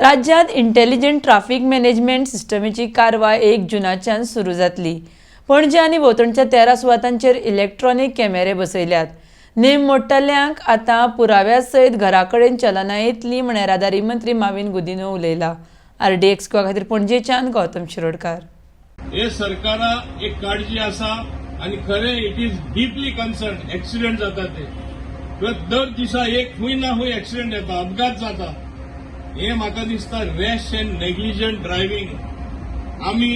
राज्यांत intelligent traffic management सिस्टमीची कारवाय 1 जुनाच्यान सुरू जातली. पणजे आनी भोंवतणच्या 13 सुवातांचेर इलेक्ट्रॉनीक कॅमेरे बसयल्यात. नेम मोडटल्यांक आतां पुराव्या सयत घरा कडेन चलनां येतली म्हण येरादारी मंत्री माविन गुदिन्हो उलयला. आरडीएक्स गोवा खातीर पणजेच्यान गौतम शिरोडकार. हे सरकारा एक काळजी आसा आनी खरें it is deeply concern. Accident जाता ते किंवा दर दिसा एक खंय ना खंय एक्सिडंट येता, अपघात जाता. हे म्हाका दिसता रॅश अँड नेग्लिजंट ड्रायव्हिंग. आमी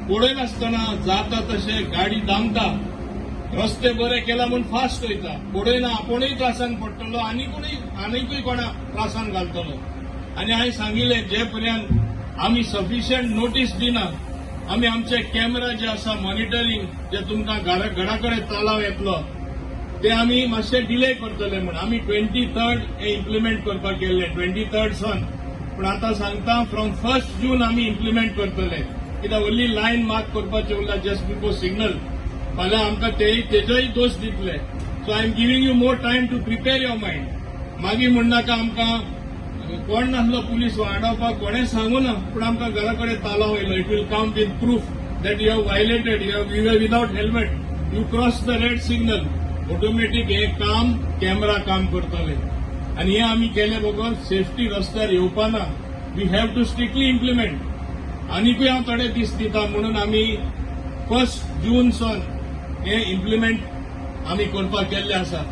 पळयनासतना जाता तशें गाडी दामता. रस्ते बरे केला म्हूण फास्ट वयता, पळयना. आपूणय त्रासान पडटलो आनी कोणूय आनीकूय कोणा त्रासान घालतलो. आनी हांवें सांगिल्लें, जे पर्यंत आमी सफिशियंट नोटीस दिना, आमी आमचे कॅमेरा जे आसा मॉनिटरींग, जे तुमकां घरा घरा कडेन तालांव येतलो, ते आमी मातशे डिले करतले म्हूण. आमी 23rd हे इम्प्लिमेंट करपाक गेल्ले, 23rd सन. पूण आतां सांगता, फ्रॉम 1 जून आमी इम्प्लिमेंट करतले. कित्याक व्हडली लायन मार्क करपाचे उरला जस्ट बिफोर सिग्नल. फाल्यां आमकां ते तेजोय दोश दितले. So I am giving you more time to prepare your mind. मागीर म्हणनाका आमकां कोण नासलो पुलीस वाडोवपाक, कोणें सांगू ना, पूण आमकां घरा कडेन तालांव येयलो. It will come with proof that you have violated, you have without helmet, you cross the red signal. Automatic हे काम कॅमेरा काम करतले आनी हे आमी केले बगर सेफ्टी रस्त्यार येवपाना. We have to strictly implement. आनिकूय हांव थोडे दीस दिता म्हणून आमी 1 जून सन हे इम्प्लिमेंट आमी करपाक केल्ले आसा.